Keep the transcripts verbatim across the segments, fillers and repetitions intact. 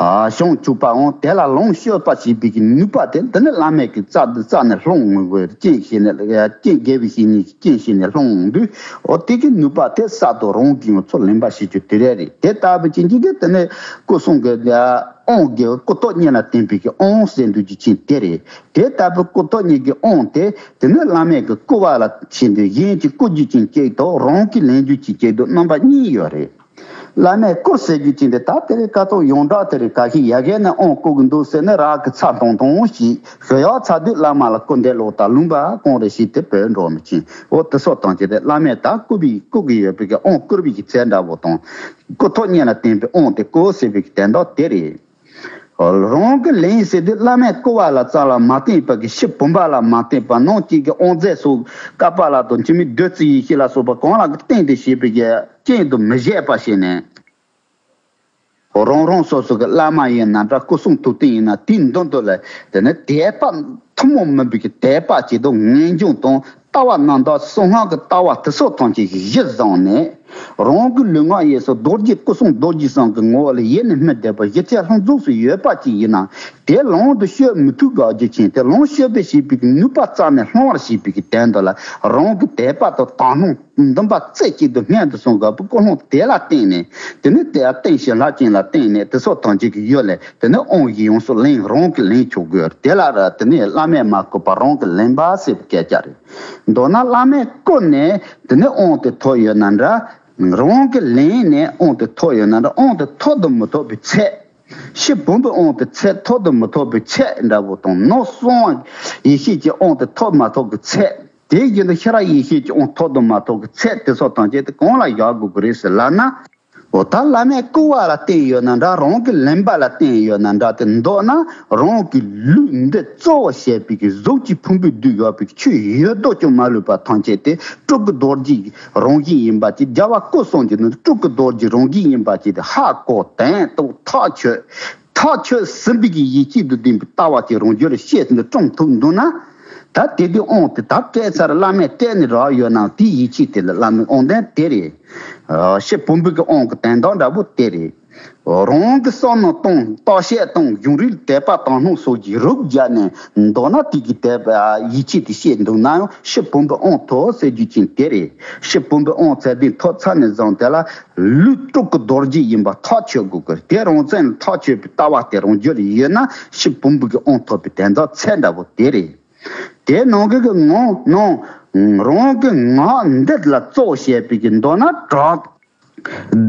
ཨ་བྱང་ཆུབ་པའམ་དེ་ལ་ལོངས་སྤྱོད་པ་བྱེད་པའི་གི་ནུས་པ་དེ་འདི་ནི་བླ་མས་ཀྱི་རྩ་རྩ་ནས་སློང་ངོ་རྐྱེན་བྱས་ནས་རྐྱེན་དགེ་བའི་བཤེས་གཉེན་གྱི་རྐྱེན་བྱས་ནས་སློང་དུས། འོ་དེ་གི་ནུས་པ་དེ་གསར་དུ་རང་གིས་ཡོངས་སུ་ལེན་པ་བྱེད་རྒྱུ་དེ་རེད། རེད། དེ་ལྟ་བུ་ཅན་གྱི་གི་དེ་ནི་སྐུ་གསུང་གི་དབང་གི་སྐུ་ཐོག་གཉིས་ལ་བརྟེན་པའི་གི་དབང་ཟེར་འདུག་རྒྱུ་ཅན་དེ་རེད། དེ་ལྟ་བུ་སྐུ་ཐོག་གཉིས་ཀྱི་དབང་དེ་དེ་ནི་བླ་མས་ཀྱི་བསྐུར་བ་ལ་བྱས་ཏེ་གཞན་གྱིས་བསྐུར་རྒྱུ་ཅན་གཅིག་དང་རང་གིས་ལེན་རྒྱུ་ཅན་གཅིག་ཏུ་རྣམ་པ་གཉིས་ཡོད་རེད། བླ་མས་བསྐུར་ཟེར་རྒྱུ་ཅན་དེ་ད་དེ་རིང་ཁ་ཐོག་ཡོངས་གྲགས་དེ་རིང་ཁ་ཤས་ཡ་གི་ནས་དབང་བསྐུར་གི་འདུག་ཟེར་ནས་རག་གི་ཚ་ཐུང་ཐུང་ཞིག་ཞུ་ཡག་ཚ་དུས་བླ་མ་ལ་བསྐུར་འདས་ལོག་ལྟ་ལུང་པ་གང་རེ་ཞིག་དེ་བོད་འགྲོ་མི་ཆེན། འོ་དེ་སོགས་དང་བཅས་ཏེ་བླ་མས་ད་བསྐུར་བའི་བསྐུར་གི་ཡོད་པའི་གི་དབང་བསྐུར་བའི་གི་ཚད་འདྲ་བོ་དང་། སྐུ་ཐོག་གཉིས་ལ་བརྟེན་པའི་དབང་དེ་བསྐུར་ཟེར་བའི་གི་དོན་དག་དེ་རེད། རང་གིས་ལེན་ཟེར་དུས་བླ་མས་བསྐུར་བ་ལ་ཙམ་ལ་མ་བརྟེན་པར་གི་ཕྱི་བུམ་པ་ལ་མ་བརྟེན་པར་ནང་བཅུད་ཀྱི་དབང་རྫས་སོགས་བསྐལ་པ་ལ་དང་འཆི་མེད་བདུད་རྩི་ཡེ་ཤེས་ལ་སོགས་པ་གང་ལ་གི་བརྟེན་ཏེ་བྱས་པའི་གི་རྐྱེན་དུ་མི་བྱེད་པ་བྱས་ནས། རང་རང་སོ་སོ་གི་བླ་མ་ཡིན་ན་འདྲ། སྐུ་གསུང་ཐུགས་རྟེན་ཡིན་ན། དེའི་མདུན་དུ་ལ་དེ་ནི་དད་པ་ཐུན་མོང་མིན་པའི་གི་དད་པ་བྱེད་དོ། ངེས་འབྱུང་དང་ལྟ་བ་རྣམ་དག་གསང་སྔགས་ཀྱི་ལྟ་བ་དེ་སོགས་ཐམས་ཅད་ཀྱི་གཞི་བཟུང་ནས། རང་གི་ལུས་ངག་ཡིད་གསུམ་རྡོ་རྗེ་སྐུ་གསུང་རྡོ་རྗེ་གསུམ་གྱི་ངོ་བོ་ལ་ཡེ་ནས་སྨིན་བསྡད་པ་གཞི་རྩའི་ལྷུན་རྫོགས་སུ་ཡོད་པ་ཅིག་ཡིན་ན། དེ་ལོངས་སུ་སྤྱོད་མི་ཐུབ་དགག་རྒྱུ་ཅན་དེ་ལོངས་སྤྱོད་པའི་བྱེད་པའི་གི་ནུས་པ་རྩ་ནས་སློང་བར་བྱེད་པའི་གི་དོན་དུ་ལ། རང་གི་དད་པ་དང་དག་སྣང་འདུན་པ་རྩེ་གཅིག་ཏུ་སྔོན་དུ་སོང་དགོས་པའི་ཀུན་སློང་དེ་ལ་བརྟེན་ནས། དེ་ནས་དེ་ལ་བརྟེན་ཞིང་ལྷ་ཅན་ལ་བརྟེན་ནས་དེ་སོགས་ཐམས་ཅད་ཀྱི་ཡུལ་ལས་དེ་ནས་དབང་གིས་ཡོངས་སུ་ལེན། རང་གིས་ལེན་ཆོག་དགོས། དེ་ལ་ར་དེ་ནས་བླ་མས་མ་བསྐུར་བར་རང་གིས་ལེན་པ་ཟེར་བའི་སྐད་ཆ་རེད། མདོར་ན་བླ་མས་བསྐུར་ནས་དེ་ནས་དབང་དེ་ཐོབ་ཡོད་ན་འདྲ། རང་གིས་ལེན་ནས་དབང་དེ་ཐོབ་ཡོད་ན་འདྲ། དབང་དེ་ཐོབ་ཏུ་མི་ཐོབ་པའི་ཚད། ཕྱི་བུམ་པའི་དབང་དེ་ཚད་ཐོབ་ཏུ་མི་ཐོབ་པའི་ཚད་འདྲ་བོ་དང་། ནང་གསང་བ་ཡེ་ཤེས་ཀྱི་དབང་དེ་ཐོབ་མ་ཐོབ་ཀྱི་ཚད། དེའི་རྒྱུན་དུ་ཤེས་རབ་ཡེ་ཤེས་ཀྱི་དབང་ཐོབ་ཏུ་མ་ཐོབ་ཀྱི་ཚད་དེ་སོགས་ཐམས་ཅད་དེ་གང་ལ་བཞག་དགོས་ཀྱི་རེད་ཟེར་ལབ་ན། འོ་ད་བླ་མས་བསྐུར་བ་ལ་བརྟེན་ཡོད་ན་འདྲ། རང་གིས་ལེན་པ་ལ་བརྟེན་ཡོད་ན་འདྲ། དེ་མདོར་ན་རང་གི་ལུས་འདི་གཙོ་བོ་བྱས་པའི་གི་གཟུགས་ཀྱི་ཕུང་པོའི་བསྡུས་ཡོད་པའི་ཆོས་ཡོད་དོ་ཅོག་མ་ལུས་པ་ཐམས་ཅད་དེ་སྤྲུལ་སྐུ་རྡོ་རྗེའི་རང་བཞིན་ཡིན་པ་ཅིག་རྒྱལ་བ་སྐུ་གསུམ་གྱི་ནི་སྤྲུལ་སྐུ་རྡོ་རྗེའི་རང་བཞིན་ཡིན་པ་ཅིག་དེ་ཧ་གོ་དོན་དུ་ཐག་ཆོད། ཐག་ཆོད་ཟིན་པའི་གི་ཡིད་ཆེས་དང་ལྡན་པའི་ལྟ་བ་དེ་རང་རྒྱུད་ལ་སྐྱེས་ཏེ་འདི་བཅོམ་ཐུབ་འདུག་ན། ད་དེ་དུས་དབང་དེ་ད་སྤྲད་ཚར། བླ་མས་སྤྲད་ནས་རག་ཡོད་ན་དེའི་ཡིད་ཆེས་དེ་ལ་བླ་མའི་དབང་དོན་དེ་རེད། ཕྱི་བུམ་པའི་གི་དབང་གི་དོན་དག་འདྲ་པོ་དེ་རེད། རང་གི་བསམ་མནོ་གཏོང་། བརྟག་དཔྱད་གཏོང་། གཞུང་རིག་དད་པ་དག་སྣང་སོགས་ཀྱི་རིགས་བརྒྱབ་ནས་མདོར་ན་དེ་གི་དད་པ་ཡིད་ཆེས་དེ་སྐྱེས་འདུག་ན་ཡང་ཕྱི་བུམ་པའི་དབང་ཐོབ་ཟེར་རྒྱུ་ཅན་དེ་རེད། ཕྱི་བུམ་པའི་དབང་ཚད་ལྡན་ཐོབ་ཚར་ནས་བཟུང་དེ་ལ་ལུས་སྤྲུལ་སྐུ་རྡོ་རྗེ་ཡིན་པ་ཐག་ཆོད་དགོས་ཀྱི་རེད། དེ་རང་མཚན་ལ་ཐག་ཆོད་པའི་ལྟ་བ་དེ་རང་རྒྱུད་ལ་ཡོད་ན་ཕྱི་བུམ་པའི་གི་དབང་ཐོབ་པའི་དོན་དག་ཚད་འདྲ་པོ་དེ་རེད། དེ་ནང་གི་གི་ངོ་ནང་རང་གི་ངག་འདི་ལ་གཙོ་བྱས་པའི་གི་མདོར་ན་དྲག་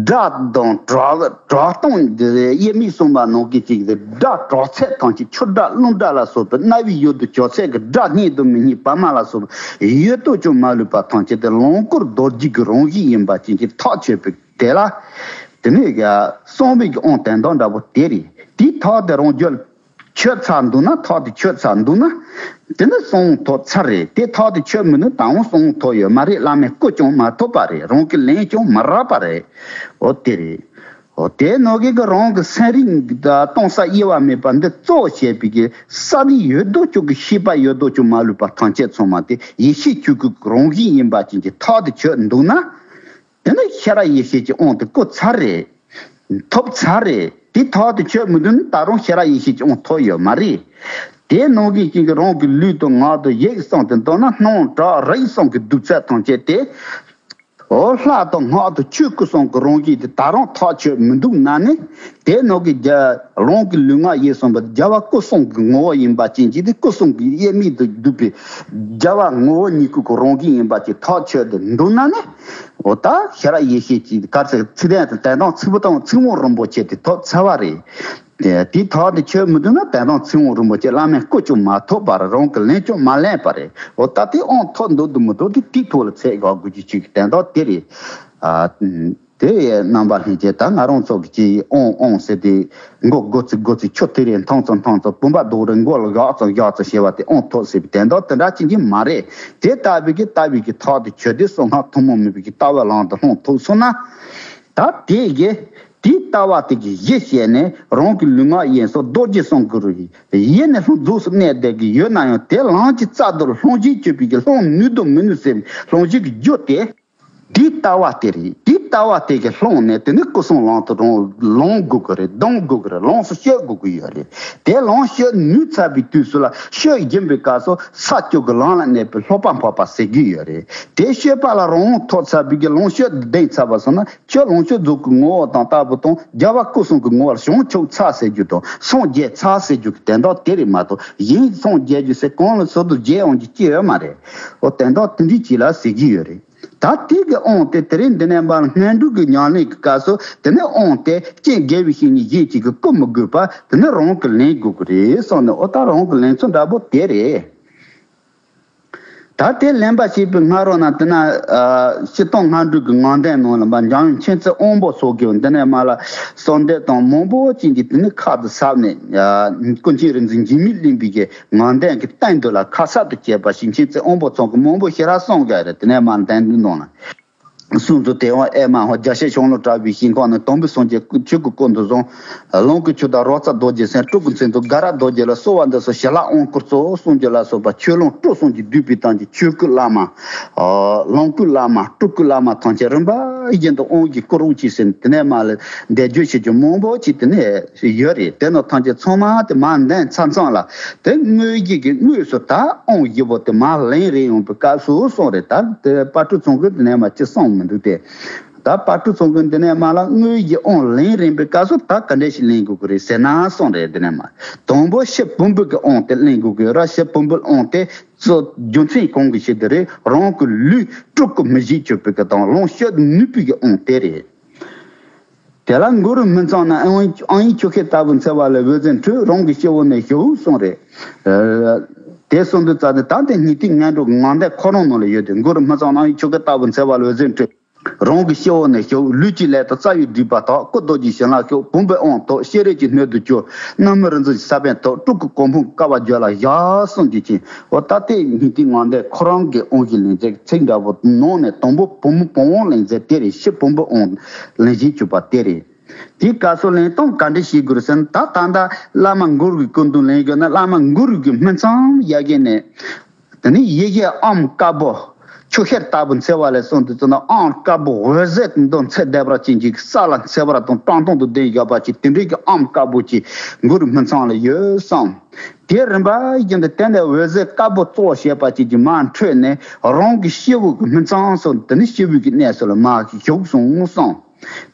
དགྲ་དང་དགྲ་དགྲ་སྟོང་དབྱེར་མེད་གསུངས་པ་ནང་གི་ཅིག་དེ་དགྲ་དྲག་ཚད་ཐམས་ཅད་ཆུ་དགྲ་རླུང་དགྲ་ལ་སོགས་པའི་རྣ་བའི་ཡུལ་དུ་གྱུར་ཚད་ཀྱི་དགྲ་སྙན་དུ་མི་སྙན་བར་མ་ལ་སོགས་པའི་ཡུལ་དུ་ཅུང་མ་ལུས་པ་ཐམས་ཅད་དེ་ལོངས་སྐུ་རྡོ་རྗེ་གི་རང་བཞིན་ཡིན་པ་ཅན་གྱི་ཐག་ཆོད་པའི་དེ་ལ། དེ་ནས་གསང་བའི་གི་དབང་དོན་དག་འདྲ་པོ་དེ་རེད། དེའི་ཐག་དེ་རང་རྒྱུད་ཆོད་ཚར་འདུག་ན། ཐག་དེ་ཆོད་ཚར་འདུག་ན། དེ་ནི་གསང་བ་ཐོབ་ཚར་རེད། དེ་ཐག་དེ་ཆོད་མི་འདུག་ད་འོང་གསང་བ་ཐོབ་ཡོད་མ་རེད། བླ་མས་བསྐུར་ཀྱང་མ་ཐོབ་པ་རེད། རང་གིས་ལེན་ཀྱང་མ་རག་པ་རེད། འོ་དེ་རེད། འོ་དེ་ནང་གི་གི་རང་གི་སེམས་རིག་གཏོང་ས་དབྱེ་བ་མེད་པ་འདི་གཙོ་བྱས་པའི་གི་ས་ནི་ཡོད་དོ་ཅོག་གི་ཤེས་པ་ཡོད་དོ་ཅོག་མ་ལུས་པ་ཐམས་ཅད་ཚང་མ་དེ་ཡེ་ཤེས་ཆོས་སྐུ་གི་རང་བཞིན་ཡིན་པ་ཅན་གྱི་ཐག་དེ་ཆོད་འདུག་ན། དེ་ནི་ཤེས་རབ་ཡེ་ཤེས་ཀྱི་དབང་དེ་བསྐུར་ཚར་རེད། ཐོབ་ཚར་རེད། དེ་ཐག་དེ་ཆོད་མི་འདུག་ན་ད་རུང་ཤེས་རབ་ཡེ་ཤེས་ཀྱི་དབང་ཐོབ་ཡོད་མ་རེད། དེ་ནང་གི་ཅིག་གི་རང་གི་ལུས་དང་ངག་དང་ཡིད་གསུམ་དེ་མདོར་ན་སྣང་གྲགས་རེག་གསུམ་གྱི་གདུལ་ཚད་ཐམས་ཅད་དེ། འོ་ལྷ་དང་སྔགས་དང་ཆོས་སྐུ་གསུམ་གྱི་རང་བཞིན་དེ་ད་རུང་ཐག་ཆོད་མི་འདུག་ན་ནི། དེ་ནང་གི་རྒྱ་རང་གི་ལུས་ངག་ཡིད་གསུམ་པོ་རྒྱལ་བ་སྐུ་གསུམ་གྱི་ངོ་བོ་ཡིན་པ་ཅན་གྱི་དེ་སྐུ་གསུམ་གྱི་དབྱེར་མེད་དུ་གྱུར་པའི་རྒྱལ་བ་ངོ་བོ་ཉིད་སྐུ་གི་རང་བཞིན་ཡིན་པ་ཅན་ཐག་ཆོད་དེ་འདུག་ན་ནི། འོ་ད་ཤེས་རབ་ཡེ་ཤེས་ཀྱི་གར་ཚིག་ཚིག་དོན་དང་དོན་དམ་ཚིག་བུ་དང་ཚིག་དབང་རིན་པོ་ཆེ་དེ་ཐོབ་ཚར་བ་རེད། དེ་དེའི་ཐག་དེ་ཆོད་མི་འདུག་ན་དོན་དམ་ཚིག་དབང་རིན་པོ་ཆེ་བླ་མས་བསྐུར་ཀྱང་མ་ཐོབ་པར་རང་གིས་ལེན་ཀྱང་མ་ལེན་པ་རེད། འོ་ད་དེ་དབང་ཐོབ་འདུག་འདུག་མི་འདུག་དེ་དེའི་ཐོག་ལ་ཚད་བཞག་དགོས་རྒྱུ་ཅིག་གི་དོན་དག་དེ་རེད། ཨ། དེ་ཡི་རྣམ་པ་ལྷན་སྐྱེས་ད་ང་རང་ཚོ་གི་ཅིག་དབང་དབང་ཟེར་དེ་མགོ་སྒུར་ཚེ་སྒུར་ཚེ་ཆུ་དེ་རེ་འཐུང་ཚེ་འཐུང་ཚེ་བུམ་པ་རྡོག་རེ་མགོ་ལ་བཞག་ཚེ་བཞག་ཚེ་ཞེས་པ་དེ་དབང་ཐོབ་ཟེར་བའི་དོན་དག་དེ་འདྲ་ཅན་གྱི་མ་རེད། དེ་ལྟ་བུའི་གི་ལྟ་བའི་གི་ཐག་དེ་ཆོད་དེ་གསང་སྔགས་ཐུན་མོང་མིན་པའི་གི་ལྟ་བ་ལམ་དུ་ལྷུང་ཐུབ་སོང་ན། ད་དེ་གི་དེའི་ལྟ་བ་དེ་གི་གཞི་བྱས་ནས་རང་གི་ལུས་ངག་ཡིད་གསུམ་རྡོ་རྗེ་གསུམ་གྱི་རིགས་ཡེ་ནས་ལྷུན་རྫོགས་སུ་གནས་བསྡད་ཀྱི་ཡོད་ན་ཡང་དེ་ལམ་གྱི་རྩ་རྡོ་ལ་ལྷུང་བྱེད་གྱུར་པའི་གི་ལྷུང་ནུས་དང་མི་ནུས་ཟེར་བའི་ལྷུང་བྱེད་ཀྱི་རྒྱུ་དེ། དེའི་ལྟ་བ་དེ་རེད། དེའི་ ལྟ་བ་དེ་གི་ལྷུང་ནས་དེ་ནི་སྐུ་གསུང་ལམ་དུ་རུང་ལོངས་དགོས་ཀྱི་རེད། ལྡང་དགོས་ཀྱི་རེད། ལོངས་སུ་སྤྱོད་དགོས་ཀྱི་ཡོད་རེད། དེ་ལོངས་སྤྱོད་ནུས་ཚར་བའི་དུས་སུ་ལ་སྤྱོད་སྦྱིན་པའི་སྐབས་སུ་ས་བཅུ་གི་ལམ་ལ་གནས་པའི་སློབ་པ་འཕགས་པ་ཟེར་གྱི་ཡོད་རེད། དེ་སྤྱོད་པ་ལ་རང་དབང་ཐོབ་ཚར་བའི་གི་ལོངས་སྤྱོད་ལྡན་ཚར་བ་སོང་ན། ཁྱོད་ལོངས་སྤྱོད་རྫོགས་ཀྱི་ངོ་བོ་དང་ལྟ་བུ་དང་རྒྱལ་བ་སྐུ་གསུང་གི་ངོ་བོར་བྱང་ཆུབ་ཚར་ཟེར་རྒྱུ་དང་སངས་རྒྱས་ཚར་ཟེར་རྒྱུ་གི་དོན་དག་དེ་རེད་མ་གཏོགས། གཞན་སངས་རྒྱས་རྒྱུ་ཟེར་གང་ལ་སོ་སོ་རྒྱས་འོང་རྒྱུ་ཅི་ཡོད་མ་རེད། འོ་དོན་དག་དེ་འདྲའི་ཅིག་ལ་ཟེར་གྱི་ཡོད་རེད། ད་དེ་གི་དབང་དེ་དེ་རིང་འདི་ནས་མར་སྔོན་འགྲོ་གི་ཉམས་ལེན་གྱི་སྐབས་སུ་དེ་ནས་དབང་དེ་རྐྱེན་དགེ་བའི་བཤེས་གཉེན་གཞན་གཅིག་གིས་བསྐུལ་མི་དགོས་པར་དེ་ནས་རང་གིས་ལེན་དགོས་ཀྱི་རེད་གསུངས་ནས། འོ་ད་རང་གིས་ལེན་ཚུལ་འདྲ་པོ་དེ་རེད། ད་དེ་ལེན་པ་བྱས་པའི་སྔ་རོལ་ན་དེ་ན་ཨ་སྤྱིར་བཏང་སྔ་འགྲོ་གི་ངང་ལྡན་ནང་ལ་མར་འཇམ་དབྱངས་མཁྱེན་བརྩེ་དབང་པོ་སོགས་ཀྱིས་འདི་ནས་མར་ལ་གསོལ་འདེབས་དང་མང་པོ་ཅན་གྱི་དེ་ནས་ཁ་དུ་ཟབ་ནས། ཨ་ཀུན་མཁྱེན་རིག་འཛིན་འཇིགས་མེད་གླིང་པའི་གི་ངང་ལྡན་གྱི་སྟེང་དུ་ལ་ཁ་གསལ་དུ་བྱས་པ་ཞིག་མཁྱེན་བརྩེ་དབང་པོ་ཚང་གིས་མང་པོ་ཞེ་དྲག་གསུངས་ཡོད་རེད། དེ་ནས་མར་ལྡན་འདུས་ནང་ལ། གསུང་དུ་དེ་འོང་ཨེ་མ་ཧོ། རྒྱ་ཆེ་ཤོང་ལོ་གྲགས་པའི་ཞིང་ཁམས་ནས། དམ་པའི་སངས་རྒྱས་ཆོས་ཀྱི་སྐུ་མདོག་བཟང་། ལོངས་སྐུ་ཆུ་དང་རོ་ཙ་རྡོ་རྗེ་སེམས། སྤྲུལ་སྐུ་མཚན་དང་དགའ་རབ་རྡོ་རྗེ་ལ། གསོལ་བ་འདེབས་སོ་ཞལ་ལག་དབང་བསྐུར་སྩོལ་གསུངས་རྒྱུ་ལ་སོགས་པ་ཆོས་ལོངས་སྤྲུལ་གསུམ་གྱིས་བསྡུས་པའི་ཐམས་ཅད་ཆོས་སྐུའི་བླ་མ། ལོངས་སྐུའི་བླ་མ། སྤྲུལ་སྐུའི་བླ་མ་ཐམས་ཅད་རིམ་པ་བཞིན་དུ་དབང་གིས་བསྐུར་རོགས་གྱིས་ཟེར་ནས་དེ་ནས་མར་ལ་འདེགས་འཇོག་བྱེད་རྒྱུ་མང་པོ་ཅིག་དེ་ནས་ཡོད་རེད། དེ་ནང་ཐམས་ཅད་ཚང་མ་དེ་མར་ལྡན་ཚར་ཚར་ལ། དེ་དངོས་གཞི་གི་དངོས་སུ་ད་དབང་བཞི་པོ་དེ་མར་ལེན་རེ་ཡོང་བའི་སྐབས་སུ་གསུངས་རེད། ད་དེ་དཔལ་སྤྲུལ་ཚང་གིས་དེ་ནས་མར་ཅི་གསུངས་མི་འདུག་སྟེ། ད་དཔལ་སྤྲུལ་ཚང་གིས་འདི་ནས་མར་ལ་དངོས་གཞི་དབང་ལེན་རན་པའི་སྐབས་སུ་ད་ག་འདྲ་ཞིག་ལེན་དགོས་ཀྱི་རེད་ཟེར་ན་གསུངས་རེད། འདི་ནས་མར་དང་པོ་ཕྱི་བུམ་པའི་གི་དབང་དེ་ལེན་དགོས་ཀྱི་ཡོད་ར། ཕྱི་བུམ་པའི་དབང་དེ་གཙོ་རྒྱུ་མཚན་གང་གི་ཆེད་དུ་རེད། རང་གི་ལུས་སྤྲུལ་སྐུ་མི་བཞི་གྱུར་པའི་གི་དང་ལོངས་སྤྱོད་ནུས་པའི་གི་དབང་དེ་རེད། དེ་ལ་གུ་རུ་སྨིན་མཚམས་ན་ཨང་ཨང་ཡིག་ཆུ་ཤེལ་ལྟ་བུ་འཚེར་བ་ལས་འོད་ཟེར་འཕྲོས། རང་གི་སྤྱི་བོ་ནས་ཞུགས་གསུངས་རེད། དེ་གསུངས་དུས་ཙམ་དེ་ད་དེ་ཉི་ཟླའི་སྔ་དྲོ་ངང་ལྡན་ཁོ་རང་ནང་ལ་ཡོད་དེ། གུ་རུ་སྨིན་མཚམས་ན་ཨང་ཡིག་ཆུ་ཤེལ་ལྟ་བུ་འཚེར་བ་ལས་འོད་ཟེར་འཕྲོས། རང་གི་སྤྱི་བོ་ནས་ཞུགས། ལུས་ཀྱི་ལས་དང་རྩ་བའི་སྒྲིབ་པ་དག་སྐུ་རྡོ་རྗེའི་ཞལ་ལ་ཞུགས། བུམ་པའི་དབང་ཐོབ། ཤེས་རིག་གི་སྣོད་དུ་གྱུར། རྣམ་སྨིན་རིག་འཛིན་གྱི་ས་བོན་ཐོབ། སྤྲུལ་སྐུ་གོ་འཕང་དཀའ་བ་བརྒྱ་ལ་བཞག་གསུངས་ཀྱི་ཅིང་། འོ་ད་ལྟའི་ཉི་ཟླའི་ངང་ལྡན་ཁོ་རང་གི་དབང་གི་ལེན་ཚད་ཚིག་འདྲ་པོ་ནང་ནས་དང་པོ་བུམ་པའི་བུམ་དབང་ལེན་ཚད་དེ་རེད། ཕྱི་བུམ་པའི་དབང་ལེན་བཞིན་གྱུར་པ་དེ་རེད། དེའི་སྐབས་སུ་ལེན་སྟངས་ག་འདྲ་ཞིག་དགོས་ཟེར་ན། ད་ད་ལྟ་བླ་མ་གུ་རུ་གི་སྐུ་མདུན་ལེན་དགོས་ན། བླ་མ་གུ་རུ་གི་སྨིན་མཚམས་ཡ་གི་ནས། དེ་ནས་ཡེ་ཤེས་ཨམ་དཀར་པོ་ཆུ་ཤེལ་ལྟ་བུ་འཚེར་བ་ལས་གསུངས་དུས་ཙམ་ན། ཨམ་དཀར་པོ་འོད་ཟེར་དུ་འདོད་འཚེར་བསྡད་པ་ཅན་གྱི་ས་ལ་འཚེར་བ་དང་བཀྲག་མདངས་དང་ལྡན་བཞག་པ་ཅིག་དེ་འདྲའི་གི་ཨམ་དཀར་པོ་ཅིག་གུ་རུ་སྨིན་མཚམས་ལ་ཡོད་བསམ། དེ་རིམ་པ་བཞིན་དུ་དེ་ནས་འོད་ཟེར་དཀར་པོ་ཙོག་བྱས་པ་ཅིག་གི་མར་འཕྲོས་ནས། རང་གི་སྤྱི་བོ་གི་སྨིན་མཚམས་སུ་དེ་ནས་སྤྱི་བོ་གི་གནས་སུ་ལ་མར་ཞུགས་སོང་བསམ།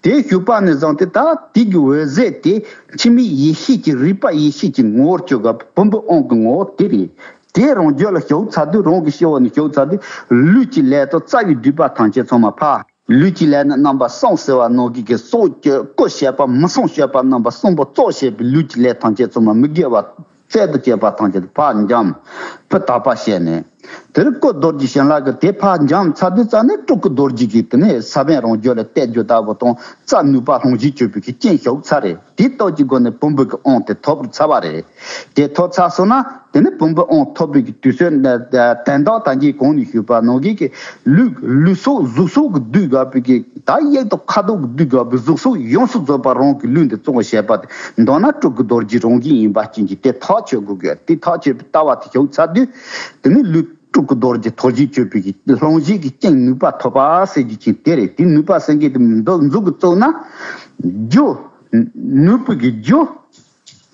དེ་ཞུགས་པ་ནས་བཟུང་སྟེ་ད་དེ་གི་འོད་ཟེར་དེ་འཆི་མེད་ཡེ་ཤེས་ཀྱི་རིག་པ་ཡེ་ཤེས་ཀྱི་ངོ་བོར་གྱུར་པ་བུམ་པའི་དབང་གི་ངོ་བོ་དེ་རེད། དེ་རང་རྒྱུད་ལ་ཞུགས་ཚར་དུས། རང་གི་སྤྱི་བོ་ནས་ཞུགས་ཚར་དུས། ལུས་ཀྱི་ལས་དང་རྩ་བའི་སྒྲིབ་པ་ཐམས་ཅད་ཚང་མ་ཕར། ལུས་ཀྱི་ལས་ནི་རྣམ་པ་གསུམ་ཟེར་བ་ནང་གི་གི་སྲོག་གཅོད་རྐུ་བྱེད་པ་མི་བསྲུང་བྱེད་པ་རྣམ་པ་གསུམ་པོ་ཙོག་བྱས་པའི་ལུས་ཀྱི་ལས་ཐམས་ཅད་ཚང་མ་མི་དགེ་བ་རྩལ་དུ་བྱེད་པ་ཐམས་ཅད་ཕར་འཇོམས། སྤུ་དག་པ་བྱས་ནས། དེར་སྐུ་རྡོ་རྗེ་ཞལ་ལག་གི་དེ་ཕར་འཇོམས་ཚར་དུས་ཙམ་ནས། སྤྲུལ་སྐུ་རྡོ་རྗེ་གི་དེ་ནས་ས་བོན་རང་རྒྱུད་ལ་གཏད་རྒྱུ་ལྟ་བུ་དང་། རྩ་ནུས་པ་ལྷུང་བཞིན་གྱུར་པའི་གི་རྐྱེན་ཞུགས་ཚར་རེད། དེའི་སྟོབས་ཀྱི་སྒོ་ནས་བུམ་པའི་གི་དབང་དེ་ཐོབ་ཚར་བ་རེད། དེ་ཐོབ་ཚར་སོང་ན། དེ་ནས་བུམ་པའི་དབང་ཐོབ་པའི་གི་དུས་ཚོད་ནི་དོན་དག་ད་གིན་གོང་ནས་ཞུས་པ་ནང་བཞིན་གྱི་ལུས་ལུས་སྲོག་གཟུགས་སྲོག་གི་བསྡུས་དགོས་པའི་གི། ད་དབྱིབས་དང་ཁ་དོག་གི་བསྡུས་དགོས་པའི་གཟུགས་སྲོག་ཡོངས་སུ་རྫོགས་པ་རང་གི་ལུས་འདི་གཙོ་བོ་བྱས་པ་དེ། མདོར་ན་སྤྲུལ་སྐུ་རྡོ་རྗེ་རང་བཞིན་ཡིན་པ་ཅན་གྱི་དེ་ཐག་ཆོད་དགོས་ཀྱི། དེ་ཐག་ཆོད་པའི་ལྟ་བ་དེ་ཞུགས་ཚར་དུས། དེ་ནས་ལུས་སྤྲུལ་སྐུ་རྡོ་རྗེ་ཐོབ་བཞིན་གྱུར་པའི་གི་ལྷུང་བཞེད་ཀྱི་རྐྱེན་ནུས་པ་ཐོབ་པ་ཟེར་རྒྱུ་ཅན་དེ་རེད། དེ་ནུས་པ་ཟེར་མཁན་དེ་མདོ་མཛུབ་གུ་བཙུགས་ན། རྒྱུ། ནུས་པའི་གི་རྒྱུ།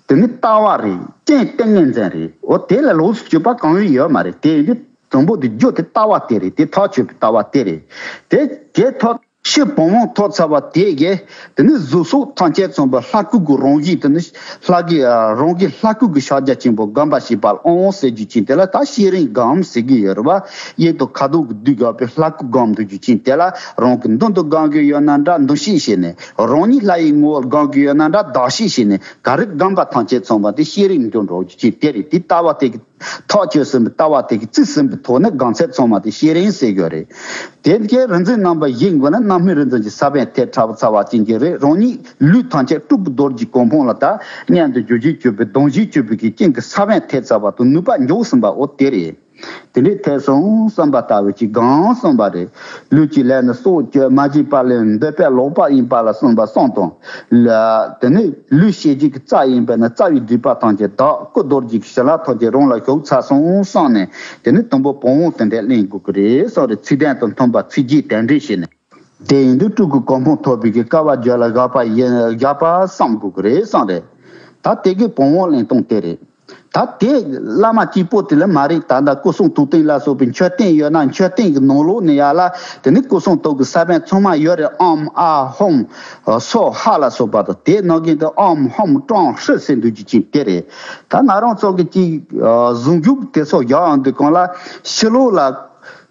དེ་ནི་ལྟ་བ་རེད། རྐྱེན་ཏིང་ངེ་འཛིན་རེད། འོ་དེ་ལ་ལོགས་སུ་གྱུར་པ་གང་ཡང་ཡོད་མ་རེད། དེ་ཡིན་དུས་དང་པོ་དེ་རྒྱུ་དེ་ལྟ་བ་དེ་རེད། དེ་ཐག་ཆོད་པའི་ལྟ་བ་དེ་རེད། དེ་དེ་ཐོག་ཕྱི་བུམ་དབང་ཐོབ་ཚར་བ་དེ་གིས། དེ་ནི་གཟུགས་སོགས་ཐམས་ཅད་མཚོན་པའི་ལྷ་སྐུ་གི་རང་བཞིན། དེ་ནི་ལྷ་གི་རང་གི་ལྷ་སྐུ་གི་ཕྱག་རྒྱ་ཆེན་པོ་བསྒོམ་པ་བྱེད་པ་ལ་དབང་ཟེར་རྒྱུ་ཅན་དེ་ལ་ད་བསྐྱེད་རིམ་སྒོམ་ཟེར་གྱི་ཡོད་རེད་བ། དབྱིབས་དང་ཁ་དོག་གི་བསྡུས་དགོས་པའི་ལྷ་སྐུ་སྒོམ་འདུག་རྒྱུ་ཅན་དེ་ལ། རང་གི་མདུན་དུ་སྒོམ་གྱི་ཡོད་ན་འདྲ། མདུན་བསྐྱེད་བྱས་ནས། རང་ཉིད་ལྷ་ཡི་ངོ་བོར་སྒོམ་གྱི་ཡོད་ན་འདྲ། གདགས་བསྐྱེད་བྱས་ནས། ག་རེ་སྒོམ་པ་ཐམས་ཅད་མཚོན་པ་དེ་བསྐྱེད་རིམ་དུ་འགྲོ་རྒྱུ་ཅན་དེ་རེད། དེ་ལྟ་བ་དེ་གི་ཐག་ཆོད་ཟིན་པའི་ལྟ་བ་དེ་གིས་རྩིས་ཟིན་པའི་ཐོག་ནས་སྒོམ་ཚད་ཚང་མ་དེ་བསྐྱེད་རིམ་ཟེར་གྱི་རེད། དེ་གའི་རིག་འཛིན་རྣམ་པ་བཞི་དགོས་ན། རྣམ་སྨིན་རིག་འཛིན་གྱི་ས་བོན་ཐེབས་ཚར་བ་ཅན་གྱི་རེད། རང་ཉིད་ལུས་ཐམས་ཅད་སྤྲུལ་སྐུ་རྡོ་རྗེ་གོ་འཕང་ལ་ད་མཉམ་དུ་འགྱུར་བཞིན་གྱུར་པའི་ལྡང་བཞིན་གྱུར་པའི་གི་རྐྱེན་གྱི་ས་བོན་ཐེབས་ཚར་བ་དང་ནུས་པ་འཇོག་ཟིན་པ། འོ་དེ་རེད། དེ་འདྲའི་ཐེབས་སོང་བསམ་པ་ལྟ་བུ་ཅིག་སྒོམ་གསུངས་པ་རེད། ལུས་ཀྱི་ལས་ནི་སྲོག་གཅོད། མ་བྱས་པ་ལས་འདོད་པས་ལོག་པ་ཡིན་པ་ལ་གསུངས་པ་གསུམ་དང་། ལ་དེ་ནས་ལུས་ཤེས་བྱའི་གི་རྩ་ཡིན་པས་ན་རྩ་བའི་སྒྲིབ་པ་ཐམས་ཅད་དག་སྐུ་རྡོ་རྗེ་གི་ཞལ་ལག་ཐམས་ཅད་རང་ལ་ཞུགས་ཚར་སོང་བསམ་ནས། དེ་ནས་དང་པོ་བུམ་དབང་དེ་འདྲ་ལེན་དགོས་ཀྱི་རེད་གསུངས་རེད། ཚིག་དོན་དང་མཐུན་པ་ཚིག་རྗེས་དེ་འདྲ་བྱས་ནས། དེ་ཡིན་དུས་སྤྲུལ་སྐུ་གོ་འཕང་ཐོབ་པའི་གི་སྐལ་བ་རྒྱུད་ལ་བཞག་པ་ཡིན་བཞག་པ་བསམ་དགོས་ཀྱི་རེད་བསམ་རེད། ད་དེ་གི་བུང་བ་ལེན་སྟངས་དེ་རེད། ད་དེ་བླ་མ་གཅིག་པོ་དེ་ལ་མ་རེད། ད་ལྟ་སྐུ་གསུང་ཐུགས་རྟེན་ལ་སོགས་པའི་མཆོད་རྟེན་ཡོད་ན་མཆོད་རྟེན་གྱི་ནང་ལོགས་ནས་ཡར་ལ་དེ་ནི་སྐུ་གསུང་ཐུགས་ཀྱི་ས་བོན་ཚང་མ་ཡོད་རེད། ཨོཾ་ཨཱཿཧཱུྃ་སྭཱ་ཧཱ་ལ་སོགས་པ་དང་། དེ་ནང་གི་དེ་ཨོཾ་ཧཱུྃ་ཀྲོང་ཧྲཱིཿཟེར་འདུག་རྒྱུ་ཅིག་དེ་རེད། ད་ང་རང་ཚོ་གི་ཅིག་གཟུངས་འཇུག་དེ་ཚོ་རྒྱག་ཡོང་དུས་གང་ལ་ཕྱི་ལོགས་ལ།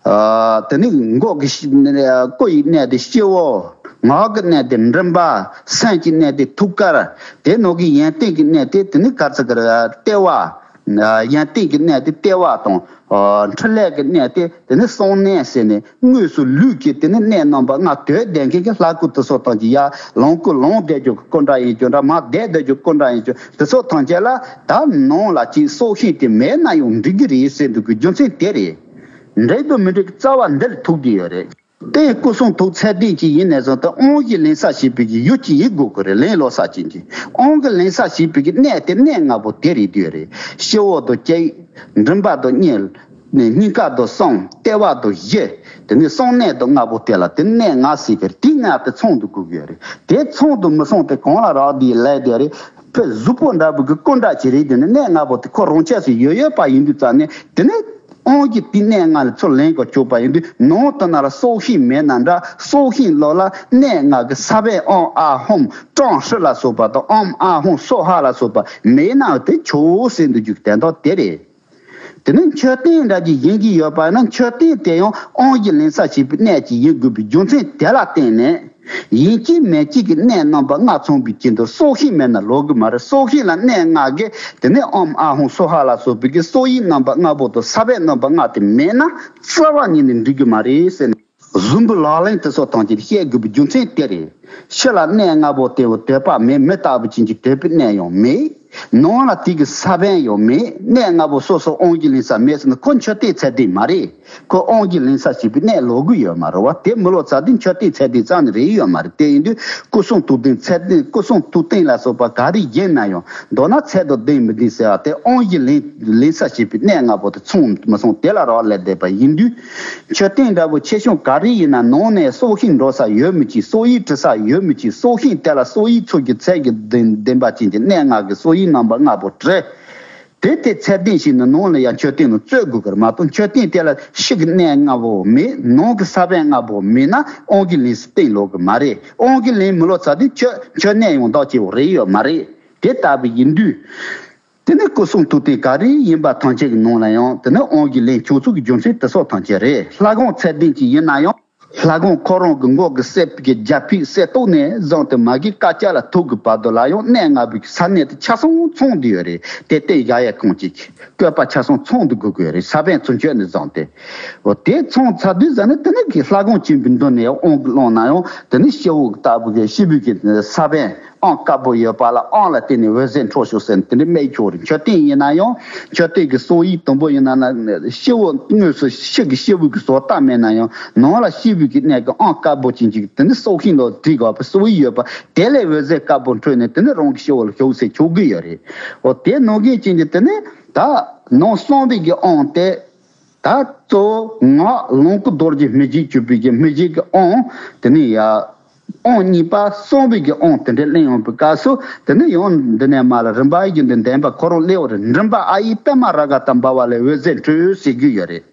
ཨ། དེ་ནི་མགོ་གི་སྐུ་ཡི་གནས་དེ་སྤྱི་བོ། ངག་གི་གནས་དེ་མགྲིན་པ། སེམས་ཀྱི་གནས་དེ་ཐུགས་ཀར། དེ་ནང་གི་ཡོན་ཏན་གྱི་གནས་དེ་དེ་ནི་ག་ཚོད་ཀྱི་ལྟེ་བ། ཡོན་ཏན་གྱི་གནས་དེ་ལྟེ་བ་དང་། ཨ། འཕྲིན་ལས་ཀྱི་གནས་དེ་དེ་ནི་གསང་གནས་ཟེར་ནས་དངོས་སུ་ལུས་ཀྱི་དེ་ནི་གནས་རྣམ་པ་ལྔ་དོད་ལྡན་མཁན་གྱི་ལྷ་སྐུ་དེ་ཚོ་དང་གཅིག་ཡར་ལོངས་སྐུ་ལོངས་བསྡད་རྒྱུ་གི་སྐུ་འདྲ་ཡིན་རྒྱུ་འདྲ། མར་བསྡད་བསྡད་རྒྱུ་སྐུ་འདྲ་ཡིན་རྒྱུ་དེ་ཚོ་ཐམས་ཅད་ལ་ད་ནང་ལ་ཅིག་སྲོག་ཤིང་དེ་མེད་ན་ཡང་འགྲིག་གི་རེད་ཟེར་འདུག་གི་རྒྱུ་མཚན་དེ་རེད། འགྲིག་དང་མི་འགྲིག་རྩ་བ་འདིར་ཐུག་གི་ཡོད་རེད། དེ་སྐུ་གསུང་ཐུགས་ཚད་ལྡན་ཅིག་ཡིན་ནས་བཟུང་སྟེ་དབང་གིས་ལེན་ས་ཞེས་པའི་གི་ཡུལ་གཅིག་ཡིན་དགོས་ཀྱི་རེད། ལེན་ལོག་ས་ཅན་གྱི་དབང་གིས་ལེན་ས་ཞེས་པའི་གི་གནས་དེ་གནས་ལྔ་པོ་དེ་རེད་དེ་རེད། སྤྱི་བོ་དང་ལྕེ། མགྲིན་པ་དང་སྙིང་། སྙིང་ག་དང་གསང་། ལྟེ་བ་དང་གཞི། དེ་ནས་གསང་གནས་དང་ལྔ་པོ་དེ་ལ་དེ་གནས་ལྔ་ཟེར་གི་རེད། དེ་ལྔ་དེ་ཚང་དུ་དགོས་ཀྱི་རེད། དེ་ཚང་དུ་མི་སོང་སྟེ་གང་ལ་རག་དེ་ལས་དེ་རེད། ཕར་གཟུགས་པོ་འདྲ་པོ་གི་སྐུ་འདྲ་ཅིག་རེད། དེ་ནི་གནས་ལྔ་པོ་དེ་ཁོ་རང་ཆས་སུ་ཡོད་ཡོད་པ་ཡིན་དུས་ཙང་ནས་དེ་ནི། དབང་གིས་དེ་གནས་ལྔ་ལ་ཚུར་ལེན་དགོས་ཆོག་པ་ཡིན་དུས་ནང་དུ་ན་ལ་སྲོག་ཤིང་མེད་ན་འདྲ། སྲོག་ཤིང་ལོགས་ལ་གནས་ལྔ་གི་ས་བོན་ཨོཾ་ཨཱཿཧཱུྃ་ཀྲོང་ཧྲཱིཿལ་སོགས་པ་དང་ཨོཾ་ཨཱཿཧཱུྃ་སྭཱ་ཧཱ་ལ་སོགས་པ་མེད་ན་དེ་ཆོག་ཟེར་འདུག་རྒྱུ་དོན་དག་དེ་རེད། དེ་ནས་མཆོད་རྟེན་འདྲ་ཅིག་ཡིན་གྱི་ཡོད་པ་ན་མཆོད་རྟེན་དེ་ཡང་དབང་གིས་ལེན་ས་བྱེད་པའི་གནས་ཅིག་ཡིན་དགོས་པའི་རྒྱུ་མཚན་དེ་ལ་བརྟེན་ནས། ཡིན་གཅིག་མིན་གཅིག་གི་གནས་རྣམ་པ་ལྔ་ཚང་བའི་རྐྱེན་དུ་སྲོག་ཤིང་མེད་ན་ལོག་གི་མ་རེད། སྲོག་ཤིང་ལ་གནས་ལྔ་གི་དེ་ནས་ཨོཾ་ཨཱཿཧཱུྃ་སྭཱ་ཧཱ་ལ་སོགས་པའི་གི་སྲོག་ཡིག་རྣམ་པ་ལྔ་པོ་དང་ས་བོན་རྣམ་པ་ལྔ་དེ་མེད་ན་རྩ་བ་ཉིད་ནས་འགྲིག་གི་མ་རེད་ཟེར་ནས། གཟུགས་པོ་ལག་ལེན་དེ་ཚོ་ཐམས་ཅད་བཤད་དགོས་པའི་རྒྱུ་མཚན་དེ་རེད། ཕྱི་ལ་གནས་ལྔ་པོ་དེ་བོ་དོད་པ་མེད། མི་ལྟ་བུ་ཅན་གྱི་དོད་པའི་གནས་ཡང་མེད། ནང་ལ་དེ་གི་ས་བོན་ཡང་མེད། གནས་ལྔ་པོ་སོ་སོ་དབང་གིས་ལེན་ས་མེད་ཟེར་ན་ཁོ་མཆོད་རྟེན་ཚད་ལྡན་མ་རེད། ཁོ་དབང་གིས་ལེན་ས་ཞེས་པའི་གནས་ལོག་གི་ཡོད་མ་རེད་བ། དེ་མི་ལོག་ཚར་དུས་མཆོད་རྟེན་ཚད་ལྡན་རྩ་ནས་རེད་ཡོད་མ་རེད། དེ་ཡིན་དུས་སྐུ་གསུང་ཐུགས་རྟེན་ཚད་ལྡན། སྐུ་གསུང་ཐུགས་རྟེན་ལ་སོགས་པ་ག་རེ་ཡིན་ན་ཡང་མདོར་ན་ཚད་དང་ལྡན་མི་ལྡན་ཟེར་བ་དེ་དབང་གིས་ལེན་ལེན་ས་ཞེས་པའི་གནས་ལྔ་པོ་དེ་ཚང་མི་ཚང་དེ་ལ་རག་ལས་བསྡད་པ་ཡིན་དུས། མཆོད་རྟེན་འདྲ་པོ་ཆེ་ཆུང་ག་རེ་ཡིན་ན་ནང་ནས་སྲོག་ཤིང་འགྲོ་ས་ཡོད་མི་གཅིག་སྲོག་ཡིག་བྲི་ས་ཡོད་མི་གཅིག་སྲོག་ཤིང་དེ་ལ་སྲོག་ཡིག་ཚུལ་གྱི་ཚད་ཀྱི་ལྡན་ལྡན་པ་ཅན་གྱི་གནས་ལྔ་གི་སྲོག་ཡིག་རྣམ་པ་ལྔ་པོ་བྲི། དེ་དེ་ཚད་ལྡན་ཞིག་ནི་ནང་ལ་ཡང་མཆོད་རྟེན་ནང་བཙུགས་དགོས་ཀྱི་རེད་མ་གཏོགས། མཆོད་རྟེན་དེ་ལ་ཕྱི་གི་གནས་ལྔ་པོ་མེད། ནང་གི་ས་བོན་ལྔ་པོ་མེད་ན་དབང་གིས་ལེན་ས་རྟེན་ལོག་གི་མ་རེད། དབང་གིས་ལེན་མི་ལོག་ཚར་དུས་མཆོད་མཆོད་གནས་ཡང་དག་བྱེད་པ་རེད་ཡོད་མ་རེད། དེ་ལྟ་བུ་ཡིན་དུས། དེ་ནི་སྐུ་གསུང་ཐུགས་རྟེན་ག་རེ་ཡིན་པ་ཐམས་ཅད་ཀྱི་ནང་ལ་ཡང་དེ་ནི་དབང་གིས་ལེན་ཆོག་ཚུལ་གྱི་རྒྱུ་མཚན་དེ་སོགས་ཐམས་ཅད་རེད། ལྷ་ཁང་ཚད་ལྡན་ཅིག་ཡིན་ན་ཡང་། ལྷ་ཁང་ཁོ་རང་གི་མགོ་གི་སྲས་ཀྱི་རྒྱ་ཕིག་གསེར་ཏོག་ནས་བཟུང་སྟེ་མ་གི་ཀ་ཅག་ལ་ཐུག་གི་བར་དུ་ལ་ཡང་གནས་ལྔ་པོའི་ས་གནས་དེ་ཆ་ཚང་ཚང་བསྡད་ཡོད་རེད། དེ་སྟེང་བཞག་ཡས་ཁང་གཅིག་བཀོད་པ་ཆ་ཚང་ཚང་བསྡད་དགོས་ཀྱི་ཡོད་རེད། ས་བོན་ཚུར་མཆོད་ནས་བཟུང་སྟེ། འོ་དེ་ཚང་ཚར་དུས་ཙ་ནས་དེ་ནི་གི་ལྷ་ཁང་ཆེན་པོའི་མདུན་ནས་དབང་གི་བླངས་ན་ཡང་དེ་ནི་སྤྱི་བོ་ལྟ་བུ་གི་སྤྱི་བོའི་གི་ས་བོན། ཨོཾ་དཀར་པོ་ཡོད་པ་ལ་ཨོཾ་ལ་བརྟེན་ནས་འོད་ཟེར་འཕྲོ་ཞོག་ཟེར་ནས་དེ་འདྲ་སྨྲས་ཆོག་རེད། མཆོད་རྟེན་ཡིན་ན་ཡང་མཆོད་རྟེན་གྱི་སྲོག་ཡིག་དང་པོ་ཡིན་ན་ན་སྤྱི་བོ་དངོས་སུ་ཕྱི་གི་སྤྱི་བོ་གི་བཟོ་ལྟ་མེད་ན་ཡང་ནང་ལ་སྤྱི་བོ་གི་གནས་ཀྱི་ཨོཾ་དཀར་པོ་ཅན་གྱི་དེ་ནི་སྲོག་ཤིང་ལ་བྲིས་དགོས་པའི་སྲོག་ཡིག་ཡོད་པ་དེ་ལས་འོད་ཟེར་དཀར་པོ་འཕྲོས་ནས་དེ་ནི་རང་གི་སྤྱི་བོ་ལ་ཞུགས་ཟེར་ཆོག་གི་ཡོད་རེད། འོ་དེ་ནང་བཞིན་ཅན་གྱི་དེ་ནི་ད་ནང་གསང་བའི་གི་ཨོཾ་དེ། ད་གཙོ་བོ་ངག་ལོངས་སྐུ་རྡོ་རྗེ་སྨིན་བྱེད་གྱུར་པའི་གི་སྨིན་བྱེད་ཀྱི་ཨོཾ་དེ་ནི་ཡ། ཨོཾ་གཉིས་པ་གསང་བའི་གི་ཨོཾ་དེ་འདྲ་གླེང་ཡོང་པའི་སྐབས་སུ་དེ་ནི་ཡང་འདི་ནས་མར་ལ་རིམ་པ་བཞིན་དུ་འདོན་པ་ཁོ་རང་སླེབས་པ་རེད། མགྲིན་པ་ཨཱཿཡིག་པདྨ་རཱ་ག་ཏ་འབར་བ་ལས་འོད་ཟེར་འཕྲོས་ཟེར་གྱི་ཡོད་རེད།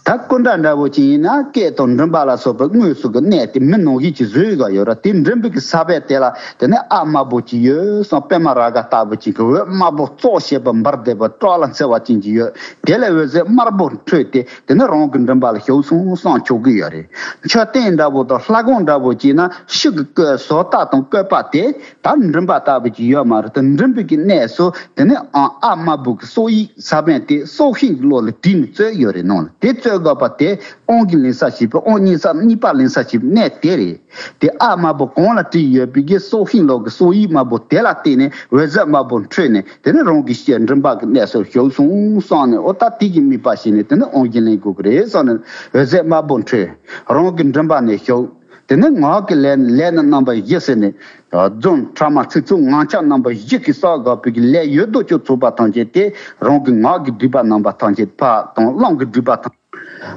ད་སྐུ་འདྲ་འདྲ་བོ་ཅིག་ཡིན་ན་སྐད་དང་མགྲིན་པ་ལ་སོགས་པའི་དངོས་སུ་གི་གནས་དེ་མི་ནང་བཞིན་གྱི་བཟོས་ཡོད་ཡོད་ར། དེ་མགྲིན་པའི་གི་ས་བོན་དེ་ལ་དེ་ནི་ཨཱཿདམར་པོ་ཅིག་ཡོད་སོང་། པདྨ་རཱ་ག་ལྟ་བུ་ཅིག་གི་འོད་དམར་པོ་ཙོག་ཞེས་པ་འབར་བསྡད་པ་བཀྲག་ལ་འཚེར་བ་ཅན་ཅིག་ཡོད། དེ་ལས་འོད་ཟེར་དམར་པོ་འཕྲོས་ཏེ་དེ་ནི་རང་གི་མགྲིན་པ་ལ་ཞུགས་སོང་བསམ་ཆོག་གི་ཡོད་རེད། མཆོད་རྟེན་འདྲ་བོ་དང་ལྷ་ཁང་འདྲ་བོ་ཅིག་ན་ཕྱི་གི་བཀོད་བཟོ་ལྟ་དང་བཀོད་པ་དེ་ད་མགྲིན་པ་ལྟ་བུ་ཅིག་ཡོད་མ་རེད། དེ་མགྲིན་པའི་གི་གནས་སུ་དེ་ནི་ཨ་ཨཱཿདམར་པོ་གི་སྲོག་ཡིག་ས་བོན་དེ་སྲོག་ཤིང་གི་ལོགས་ལ་བྲིས་ནས་བཙུགས་ཡོད་རེད། ནང་ལ་དེ་བཙུགས་དགོས་པ་དེ་དབང་གིས་ལེན་ས་ཞེས་པའི་དབང་གཉིས་ས་གཉིས་པ་ལེན་ས་ཞེས་པའི་གནས་དེ་རེད། དེ་ཨཱཿདམར་པོ་གང་ལ་བྲིས་ཡོད་པའི་གི་སྲོག་ཤིང་ལོགས་ཀྱི་སྲོག་ཡིག་དམར་པོ་དེ་ལ་བརྟེན་ནས་འོད་ཟེར་དམར་པོ་འཕྲོས་ནས་དེ་ནི་རང་གི་ཤེས་མགྲིན་པ་གི་གནས་སུ་ཞུགས་སོང་བསམ་ནས། འོ་ད་དེ་གི་དམིགས་པ་བྱས་ནས་དེ་ནི་དབང་གིས་ལེན་དགོས་ཀྱི་རེད་བསམ་ནས་འོད་ཟེར་དམར་པོ་འཕྲོས་རང་གི་མགྲིན་པ་ནས་ཞུགས། དེ་ནི་ངག་གི་ལས་ལས་ནི་རྣམ་པ་བཞི་ཟེར་ནས་རྫོགས་ཕྲ་མ་ཚིག་རྩུབ་ངག་འཁྱལ་རྣམ་པ་བཞི་གིས་བསགས་དགོས་པའི་གི་ལས་ཡོད་དོ་ཅོག་ཚོགས་པ་ཐམས་ཅད་དེ་རང་གི་ངག་གི་སྒྲིབ་པ་རྣམ་པ་ཐམས་ཅད་ཕ་དང་རླུང་གི་སྒྲིབ་པ་དང་།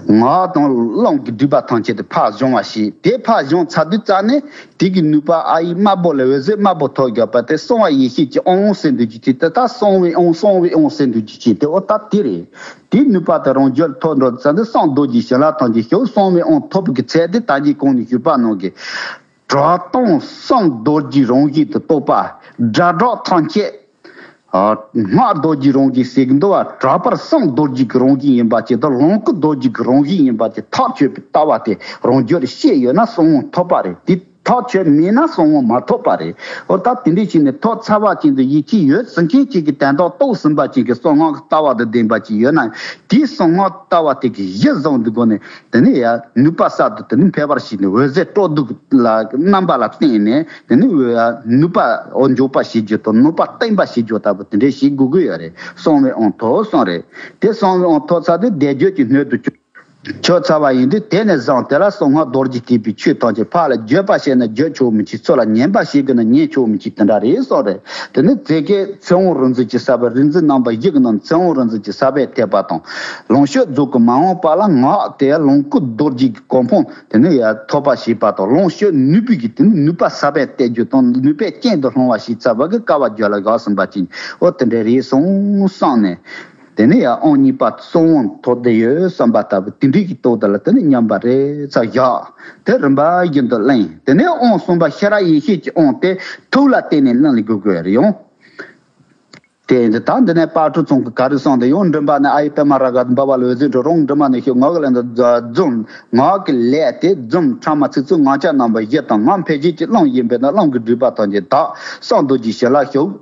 ངག་དང་རླུང་གི་སྒྲིབ་པ་ཐམས་ཅད་དེ་ཕར་སྦྱོང་བ་བྱེད། དེ་ཕར་སྦྱོང་ཚར་དུས་རྩ་ནས་དེ་གི་ནུས་པ་ཨ་ཡིག་དམར་པོ་ལས་འོད་ཟེར་དམར་པོ་ཐོབ་རྒྱག་པ་དེ་གསང་བ་ཡེ་ཤེས་ཀྱི་ཨོང་ཟེར་འདུག་ཀྱི་དེ་ད་གསང་བའི་ཨོང་གསང་བའི་ཨོང་ཟེར་འདུག་ཀྱི་དེ་ཨོ་ད་དེ་རེད། དེའི་ནུས་པ་དེ་རང་རྒྱུད་ཐོབ་འགྲོ་ཚར་དུས་གསང་རྡོ་རྗེ་བྱིན་རླབས་ཐམས་ཅད་ཞུགས། གསང་བའི་ཨོང་ཐོབ་པའི་ཚད་དེ་ད་གིན་གོང་ནས་ཞུས་པ་ནང་གི་གྲགས་སྟོང་གསང་རྡོ་རྗེའི་རང་བཞིན་དུ་རྟོགས་པ། སྒྲ་སྒྲོགས་ཐམས་ཅད་སྔགས་རྡོ་རྗེའི་རང་བཞིན་ཟེར་གྱི་འདུག་བ། གྲགས་པར་གསང་རྡོ་རྗེ་གི་རང་བཞིན་ཡིན་པ་ཅིག་དང་ལོངས་སྐུ་རྡོ་རྗེ་གི་རང་བཞིན་ཡིན་པ་ཅིག་ཐག་ཆོད་པའི་ལྟ་བ་དེ་རང་རྒྱུད་ལ་ཤེས་ཡོད་ན་གསང་བ་ཐོབ་པ་རེད། དེ་ཐག་ཆོད་མེད་ན་གསང་བ་མ་ཐོབ་པ་རེད། འོ་ད་དེ་འདྲ་བྱས་ནས་ཐོབ་ཚར་བ་ཅན་དུ་ཡིད་ཆེས་ཡོད་ཟེར་མཁན་ཅིག་གིས་དོན་དག་རྟོགས་ཟིན་པ་ཅིག་གིས་གསང་སྔགས་ཀྱི་ལྟ་བ་དང་ལྡན་པ་ཅིག་ཡོད་ན་དེའི་གསང་སྔགས་ལྟ་བ་དེ་གི་གཞི་བཟུང་དུ་སྒོ་ནས་དེ་ནས་ཡང་ནུས་པ་གསར་དུ་དེ་ནས་འཕེལ་བར་བྱས་ནས་འོད་ཟེར་སྤྲོ་བསྡུ་ལ་རྣམ་པ་ལ་བརྟེན་ནས་དེ་ནས་ནུས་པ་འཇོག་པ་བྱེད་རྒྱུ་དང་ནུས་པ་བརྟན་པ་བྱེད་རྒྱུ་ལྟ་བུ་དེ་འདྲས་བྱེད་དགོས་ཀྱི་ཡོད་རེད། གསང་བའི་དབང་ཐོབ་གསུངས་རེད། དེ་གསང་བའི་དབང་ཐོབ་ཚར་དུས་བཟླས་བརྗོད་ཀྱི་སྣོད་དུ་གྱུར། ཆོད་ཚར་བ་ཡིན་དུས་དེ་ནས་བཟུང་དེ་ལ་གསང་སྔགས་རྡོ་རྗེ་ཐེག་པའི་ཆོས་ཐམས་ཅད་ཕར་ལ་བརྗོད་པ་བྱས་ན་བརྗོད་ཆོག་མི་བྱེད། ཚུར་ལ་ཉན་པ་བྱེད་དགོས་ན་ཉན་ཆོག་མི་བྱེད། དེ་འདྲ་རེད་གསུངས་རེད། དེ་ནས་ཙེ་གེ་ཚེ་དབང་རིག་འཛིན་གྱི་ས་པཎ་རིག་འཛིན་རྣམ་པ་བཞི་གི་ནང་ཚེ་དབང་རིག་འཛིན་གྱི་ས་པཎ་ཐེག་པ་དང་ལོངས་སྤྱོད་རྫོགས་སྐུ་མ་འོངས་པ་ལ་ངག་དེ་ལོངས་སྐུ་རྡོ་རྗེ་གི་གོ་འཕང་དེ་ནས་ཡང་ཐོབ་པ་བྱེད་པ་དང་ལོངས་སྤྱོད་ནུས་པའི་གི་དེ་ནས་ནུས་པ་ས་པཎ་གཏད་རྒྱུ་དང་ནུས་པའི་རྐྱེན་དུ་སློང་བ་ཞིག་ཚར་བ་གི་དཀའ་བ་བརྒྱ་ལ་བཞག་ཟིན་པ་ཅིག་འོ་དེ་འདྲ་རེད་གསུངས་བསམ་ནས། དེ་ནས་ཡང་དབང་གཉིས་པ་གསང་བ་ཐོབ་བསྡད་ཡོད་བསམ་པ་ལྟ་བུ་དེ་འདྲའི་གི་རྟོགས་དེ་ལ་དེ་ནས་མཉམ་པ་རེད་ཚར་བཞག་དེ་རིམ་པ་བཞིན་དུ་གླེང་། དེ་ནས་དབང་གསུམ་པ་ཤེས་རབ་ཡེ་ཤེས་ཀྱི་དབང་དེ་ཐུགས་ལ་བརྟེན་ནས་གླེང་ལ་དགོས་དགོས་རེད་ཡང་། དེ་ཡིན་དུས་ད་འདི་ནས་དཔལ་སྤྲུལ་ཚང་གི་ག་རེ་གསུངས་ཏེ་ཡང་མགྲིན་པ་ནས་ཨ་ཡི་པད་མ་རཱ་ག་འབར་བ་ལ་འོད་ཟེར་འཕྲོས། རང་མགྲིན་པ་ནས་ཤོག་ངག་གི་ལས་འདི་འཛུམ། ངག་གི་ལས་དེ་འཛུམ་ཕྲ་མ་ཚིག་རྩུབ་ངག་འཁྱལ་རྣམ་པ་བཞི་དང་ངག་འཕེལ་བྱེད་ཀྱི་རླུང་ཡིན་པས་ན་རླུང་གི་སྒྲིབ་པ་ཐམས་ཅད་དག་གསང་རྡོ་རྗེའི་ཞལ་ལ་ཞུགས་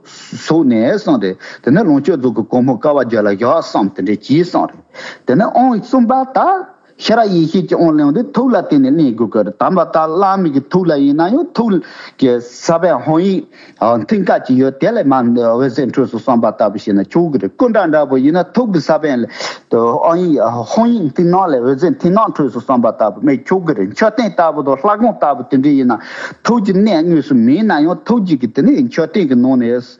གསུངས་ནས་གསུངས་ཏེ། དེ་ནས་ལོངས་སྤྱོད་རྫོགས་སྐུ་གོ་འཕང་དཀའ་བ་བརྒྱ་ལ་བཞག་གསུངས་དེ་འདྲའི་གྱིས་གསུངས་རེད། དེ་ནས་དབང་གསུམ་པ་ད་ཤེས་རབ་ཡེ་ཤེས་ཀྱི་དབང་གླེང་དུས་ཐུགས་ལ་བརྟེན་ནས་གླེང་དགོས་ཀྱི་རེད། དམ་པ་ད་བླ་མའི་གི་ཐུགས་ལ་ཡིན་ན་ཡང་ཐུགས་ཀྱི་ས་པཎ་དབང་ཡིག་མཐིང་ག་ཅིག་ཡོད། དེ་ལས་མར་འོད་ཟེར་འཕྲོས་སོང་བསམ་པ་ལྟ་བུ་བྱས་ན་ཆོག་གི་རེད། སྐུ་འདྲ་འདྲ་པོ་ཡིན་ན་ཐུགས་ཀྱི་ས་པཎ་ལས་དབང་ཡིག་དབང་ཡིག་མཐིང་ནག་ལས་འོད་ཟེར་མཐིང་ནག་འཕྲོས་སོང་བསམ་པ་ལྟ་བུ་མེད་ཆོག་གི་རེད། མཆོད་རྟེན་ལྟ་བུ་དང་ལྷ་ཁང་ལྟ་བུ་དེ་འདྲ་ཡིན་ན་ཐུགས་ཀྱི་གནད་དངོས་སུ་མེད་ན་ཡང་ཐུགས་ཀྱི་གི་དེ་ནས་མཆོད་རྟེན་གྱི་ནང་ནས་